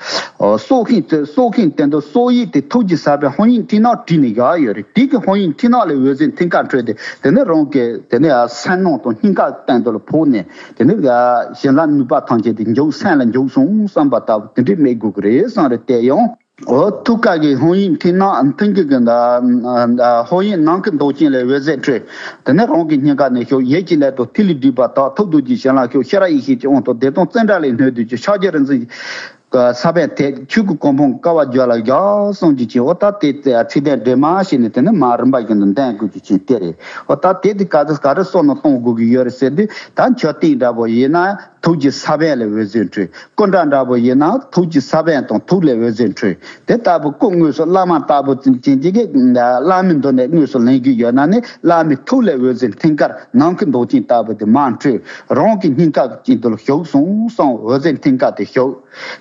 སྲོག་ཤིང་སྲོག་ཤིང་དེ་ཚོ་སྲོག་ཡིག་དེ་ཐུགས་ཀྱི་ས་པཎ་དབང་ཡིག་མཐིང་ནག་བྲིས་ནས་བཞག་ཡོད་རེད། དེ་གི་དབང་ཡིག་མཐིང་ནག་ལས་འོད་ཟེར་མཐིང་ག་འཕྲོས་ཏེ་དེ་ནས་རང་གི་དེ་ནས་སེམས་ནང་དང་སྙིང་ག་སྟེང་དུ་ལ་ཕོག་ནས་དེ་ནས་བྱིན་རླབས་ནུས་པ་ཐམས་ཅད་དེ་འཇུག་སེམས་ལ་འཇུག་སོང་བསམ་པ་ལྟ་བུ་དེ་འདྲའི་མེད་དགོས་ཀྱི་རེད་བསམ་རེད། དེ་ཡང་འོ་ཐུགས་ཀ་གི་དབང་ཡིག་མཐིང་ནག་མཐིང་གི་གི་དབང་ཡིག་ནམ་མཁའི་མདོག་ཅན་ལས་འོད་ཟེར་འཕྲོས། དེ་ནས་རང་གི་སྙིང་ག་ནས་ཤོག་ཡིད་ཀྱི་ལས་དང་ཐིག་ལེ་སྒྲིབ་པ་དག་ཐུགས་རྡོ་རྗེའི་ཞལ་ལ་ཤོག་ཤེས་རབ་ཡེ་ཤེས་ཀྱི་དབང་ཐོབ་བདེ་སྟོང་ཙཎྜ་ལའི་སྣོད་དུ་གྱུར། ཕྱག་རྒྱ་རིག་འཛིན་གྱི་ས་པཎ་དེ་ཆོས་སྐུ་གོ་འཕང་དཀའ་བ་བརྒྱ་ལ་བཞག་གསུངས་ཀྱི་ཅིང་འོ་ད་དེ་ཚིག་དོན་འདྲེས་མ་བྱས་ནས་དེ་ནས་མར་རིམ་པ་བཞིན་དུ་འདོན་དགོས་ཀྱི་ཅིང་དེ་རེད། འོ་ད་དེ་དེ་ག་དུས་ག་རེ་བསམ་བློ་གཏོང་དགོས་ཀྱི་ཡོད་རེད་ཟེར་དུས་ད་མཆོད་རྟེན་འདྲ་པོ་ཡིན་ན་ཐུགས་ཀྱི་ས་པཎ་ལས་འོད་ཟེར་འཕྲོས། སྐུ་འདྲ་འདྲ་པོ་ཡིན་ན་ཐུགས་ཀྱི་ས་པཎ་དང་ཐུགས་ལས་འོད་ཟེར་འཕྲོས། དེ་ལྟ་བུ་སྐུ་དངོས་སུ་བླ་མ་ལྟ་བུ་ཅན་གྱི་བླ་མའི་མདུན་ནས་དངོས་སུ་ལེན་རྒྱུ་ཡོད་ན་ནི་བླ་མའི་ཐུགས་ལས་འོད་ཟེར་མཐིང་དཀར་ནམ་མཁའི་མདོག་ཅན་ལྟ་བུ་དེ་མར་འཕྲོས། རང་གི་སྙིང་ག་གི་སྟེང་དུ་ལ་ཞུགས་སོང་གསུངས། འོད་ཟེར་མཐིང་དཀར་དེ་ཞུགས།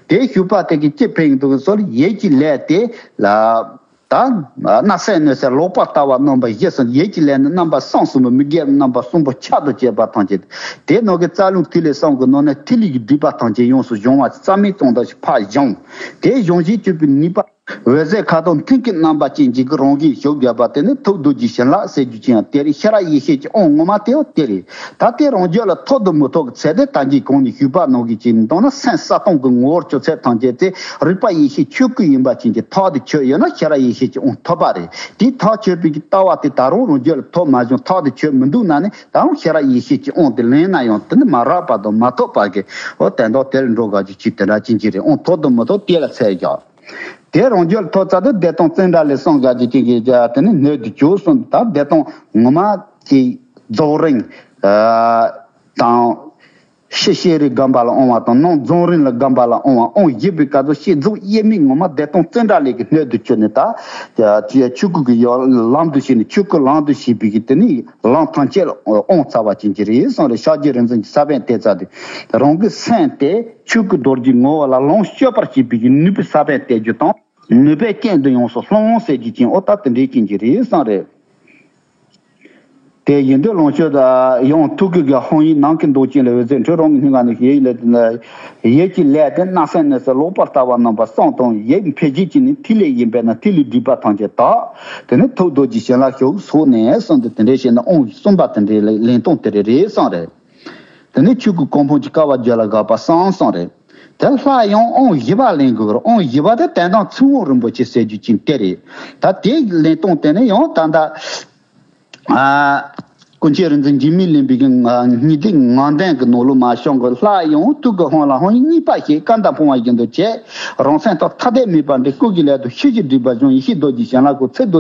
དེ་ཞུགས་པ་དེ་གིས་ཅི་ཕན་འདུག་ཟེར་ཡིད་ཀྱི་ལས་དེ་ལ། ད་བརྣབ་སེམས་གནོད་སེམས་ལོག་པར་ལྟ་བ་རྣམ་པ་བཞི་གསུམ་ཡིད་ཀྱི་ལས་ནི་རྣམ་པ་གསུམ་གསུམ་པོ་མི་དགེ་བ་རྣམ་པ་གསུམ་པོ་ཁྱབ་ཏུ་བྱེད་པ་ཐམས་ཅད་དེ་ནང་གི་རྩ་རླུང་ཐིག་ལེ་གསུམ་གྱི་ནང་ནས་ཐིག་ལེ་གི་སྒྲིབ་པ་ཐམས་ཅད་ཡོངས་སུ་སྦྱོང་བ་རྩ་མེད་གཏོང་ད་ཞིག་ཕར་སྦྱོང་། དེ་སྦྱོང་བྱེད་སྤྱོད་པའི་ནུས་པ་འོད་ཟེར་ཁ་དོག་མཐིང་གི་རྣམ་པ་ཅན་གྱི་རང་བཞིན་ཞུགས་བརྒྱབ་པ་དེ་ནི་ཐུགས་རྡོ་རྗེ་བྱིན་རླབས་ཟེར་རྒྱུ་ཅན་ཡང་དེ་རེད། ཤེས་རབ་ཡེ་ཤེས་ཀྱི་དབང་ངོ་མ་དེ་ཡང་དེ་རེད། ད་དེ་རང་རྒྱུད་ལ་ཐོབ་དང་མི་ཐོབ་ཀྱི་ཚད་དེ་ད་གིན་གོང་ནས་ཞུས་པ་ནང་བཞིན་བྱས་ནས་བཏང་ན་སེམས་གསལ་སྟོང་གི་ངོ་བོར་གྱུར་ཚད་ཐམས་ཅད་དེ་རིག་པ་ཡེ་ཤེས་ཆོས་སྐུ་ཡིན་པ་ཅན་གྱི་ཐག་དེ་ཆོད་ཡོད་ན་ཤེས་རབ་ཡེ་ཤེས་ཀྱི་དབང་ཐོབ་པ་རེད། དེ་ཐག་ཆོད་པའི་གི་ལྟ་བ་དེ་ད་རུང་རང་རྒྱུད་ལ་ཐོབ་མ་བྱུང་ཐག་དེ་ཆོད་མི་འདུག་ན་ནི་ད་རུང་ཤེས་རབ་ཡེ་ཤེས་ཀྱི་དབང་དེ་ལེན་ན་ཡང་དེ་ནི་མ་རག་པ་དང་མ་ཐོབ་པ་གི་འོ་དོན་དག་དེ་ལ་འགྲོ་དགོས་ཀྱི་ཅིག་དེ་འདྲ་ཅན་གྱི་རེད། དབང་ཐོབ་དང་མི་ཐོབ་དེ་ལ་ཚད་བཞག་དེ་རང་རྒྱུད་ལ་ཐོབ་ཚར་དུས་བདེ་སྟོང་ཙཎྜ་ལའི་གསུང་ག་ཅིག་ཅིག་གིས་དེ་ནི་སྣོད་དུ་གྱུར་གསུངས། ད་བདེ་སྟོང་ངོ་མ་ཅིག་རྫོགས་རིམ་དང་ཕྱི་ཤེས་རིག་སྒོམ་པ་ལ་དབང་བ་དང་ནང་རྫོགས་རིམ་ལ་སྒོམ་པ་ལ་དབང་བ་དབང་བཞི་པའི་སྐབས་སུ་ཤེས་རྫོགས་དབྱེར་མེད་ངོ་མ་བདེ་སྟོང་ཙཎྜ་ལའི་གི་སྣོད་དུ་གྱུར་ནས་ད་ཆོས་སྐུ་གི་ཡོ་ལམ་དུ་ཞུགས་ནས་ཆོས་སྐུ་ལམ་དུ་ཞུགས་པའི་གི་དེ་ནི་ལམ་ཐམས་ཅད་ལ་དབང་ཚར་བ་ཅན་གྱི་རེད་གསུངས་རེད། ཕྱག་རྒྱ་རིག་འཛིན་གྱི་ས་པཎ་དེ་ཚར་དུས་རང་གི་སེམས་དེ་ཆོས་སྐུ་རྡོ་རྗེའི་ངོ་བོ་ལ་ལོངས་སྤྱོད་པར་བྱེད་པའི་གི་ནུས་པའི་ས་པཎ་གཏད་རྒྱུ་དང་ནུས་པའི་རྐྱེན་དུ་ཡོངས་སུ་སློང་ཟེར་རྒྱུ་ཅན་འོ་ད་དེ་འདྲའི་རྐྱེན་གྱི་རེད་གསུངས་རེད། དེ་ཡིན་དུས་ལོངས་སྤྱོད་དང་ཡང་ཐུགས་ཀྱི་དགའ་ཧང་ཡིན་ནང་གི་འདུག་ཅིང་ལས་འོད་ཟེར་འཕྲོས་རང་གི་སྙིང་ག་ནས་ཡིད་ལས་ཡིད་ཀྱི་ལས་དེ་སྣང་སེམས་གནས་སུ་ལོག་པར་ལྟ་བ་རྣམ་པ་གསུམ་དང་ཡིད་འཕེལ་བྱེད་ཀྱི་ནི་ཐིག་ལེ་ཡིན་པས་ན་ཐིག་ལེ་སྒྲིབ་པ་ཐམས་ཅད་དག་དེ་ནི་ཐུགས་རྡོ་རྗེ་གཞན་ལ་ཞུགས་སོགས་ནས་གསུངས་ཏེ། དེ་འདྲའི་བྱས་ན་ཨང་གསུམ་པ་དེ་འདྲའི་ལེན་སྟངས་དེ་རེ་རེ་གསུངས་རེད། དེ་ནས་ཆོས་སྐུ་གོ་འཕང་གི་དཀའ་བ་བརྒྱད་ལ་དགག་པ་གསུམ་གསུངས་རེད། དེ་ལྷག་ཡང་ཨང་བཞི་པ་ལེན་དགོས་རེད། ཨང་བཞི་པ་དེ་དོན་དམ་ཚིག་དབང་རིན་པོ་ཆེ་ཟེར་རྒྱུ་ཅིག་དེ་རེད། ད་དེ་ལེན་སྟངས་དེ་ནི་ཡང་ད་ལྟ་ཨ་ཀུན་མཁྱེན་རིག་འཛིན་འཇིགས་མེད་གླིང་པའི་གི་ཉི་ཟླའི་ངང་ལྡན་གྱི་ནང་ལོགས་མ་བྱུང་གི། ལྷག་ཡང་ཐུགས་ཀྱི་དབང་ལ་དབང་གཉིས་པ་ཞེས་སྐར་མདའ་འཕང་བ་བཞིན་དུ་བྱས། རང་སེམས་ཐོག་ཐ་དད་མེད་པར་འདྲེས། སྐུ་གི་ལས་དང་ཤེས་བྱའི་སྒྲིབ་པ་སྦྱངས། ཡེ་ཤེས་རྡོ་རྗེ་གཞན་ལ་ཞུགས། ཚེ་རྡོ་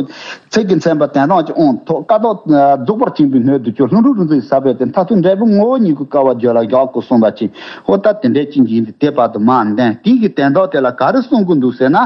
ཚིག་གི་མཚན་པ་དོན་དམ་གྱི་དབང་ཐོབ། ཀ་དག་རྫོགས་པར་བཅིངས་པའི་སྣོད་དུ་གྱུར། ལྷུན་གྲུབ་རིག་འཛིན་ཟབ་པའི་དེ་མཐར་ཐུག་འབྲས་བུ་ངོ་བོ་ཉིད་ཀྱི་དཀའ་བ་བརྒྱད་ལ་དགག་གོ་གསུངས་པ་ཅིག་ཨོ་ད་དེ་འདྲའི་ཅིག་ཡིན་ཏེ་དེ་བར་དུ་མ་འདོན། དེའི་གི་དོན་དག་དེ་ལ་ག་རེ་གསུང་གི་འདུག་ཟེར་ན།